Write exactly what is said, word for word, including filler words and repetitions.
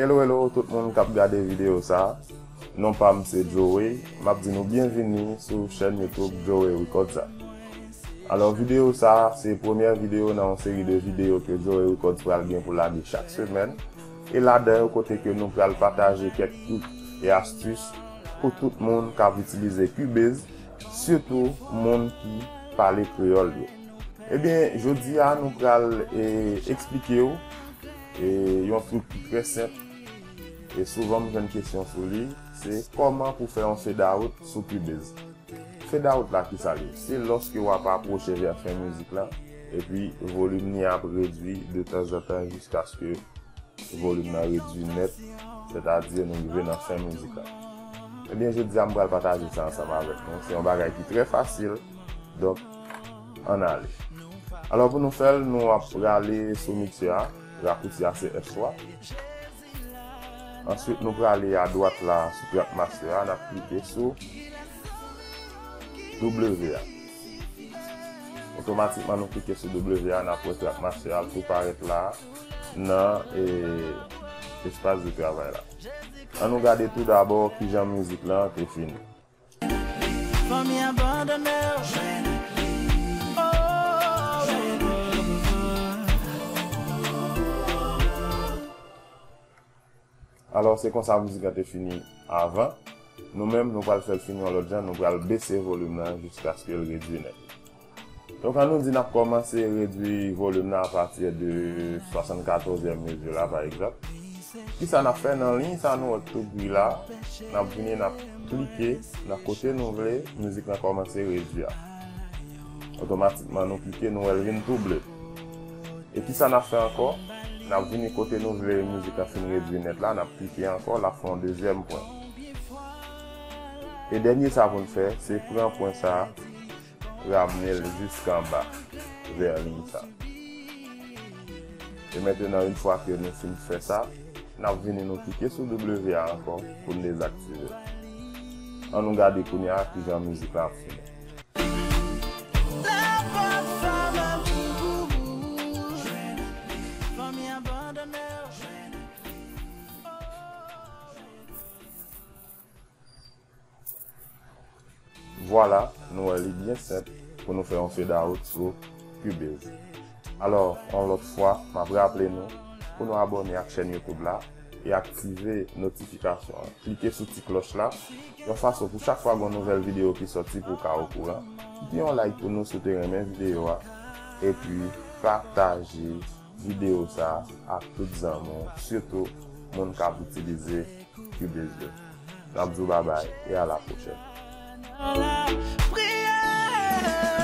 Hello, hello, tout moun k ap gade videyo sa. Non pa m se Joey. M ap di nou byenvini sou chèn YouTube Joey Records la. Alò, videyo sa, se premyè videyo nan yon seri de videyo ke Joey Records pral gen pou lage chak semèn. E ladan yo, kote ke nou pral pataje kèk trik e astis pou tout moun k ap itilize Cubase, sitou moun ki pale kreyòl yo. Ebyen, jodi a, nou pral, e, eksplike w, e, yon trik ki trè senp, e souvan m jwenn kesyon sou li, se kòman pou fè yon fade out sou Cubase. Fade out la, ki sa l ye? Se lòske w ap apwoche vè fen mizik la, epi volim ni ap redui de tanzantan jiskaske volim nan redui nèt, sètadi nou rive nan fen mizik la. Ebyen, jodi a, m pral pataje sa ansanm avèk nou. Se yon bagay ki trè fasil, donk, ann ale. Alò, pou nou fè l, nou ap prale sou miksè a, rakousi a se F twa. Answit, nou prale adwat la sou Trackmaster a, n ap klike sou W a. Otomatikman, nou klike sou W a, n ap wè Trackmaster a ap tou parèt la nan, e, espas de travay la. An nou gade tou dabò kijan mizik lan te fini. Fanmi abandone w. Oh. Alò, se konsa mizik lan te fini avan. Nou menm, nou pral fè l fini yon lòt jan, nou pral bese volim nan jiskaske l redui nèt. Donk, an nou di n ap kòmanse redui volim nan apati de swasannkatòzyèm mezi la, pa egzanp. Kisa n ap fè? Nan liy sa nou wè k tou gri la, n ap vini, n ap klike nan kote nou vle mizik lan kòmanse redui a. Otomatikman, nou klike, nou wè l vin tou ble. E kisa n ap fè ankò? N ap vini kote nou vle mizik lan fin redui nèt la, n ap klike ankò, l ap fè yon dezyèm pwen. E dènye sa pou n fè, se pran pwen sa, ramne l jiskanba, vè liy sa. E mentenan, yon fwa ke nou fin fè sa, n ap vini nou klike sou W a ankò pou n dezaktive l. An nou gade kounye a kijan mizik la ap fini. Vwala, nou wè li byen senp pou nou fè yon fade out sou Cubase. Alò, yon lòt fwa, m ap raple nou pou nou abòne ak chèn YouTube la e aktive notifikasyon an. Klike sou ti klòch la, yon fason pou chak fwa gen yon nouvèl videyo ki sòti pou w ka okouran. Kite yon like pou nou si w te renmen videyo a, epi pataje videyo sa a ak tout zanmi w, sitou moun k ap itilize Cubase yo. N ap di w babay e a la pwochèn. Priye,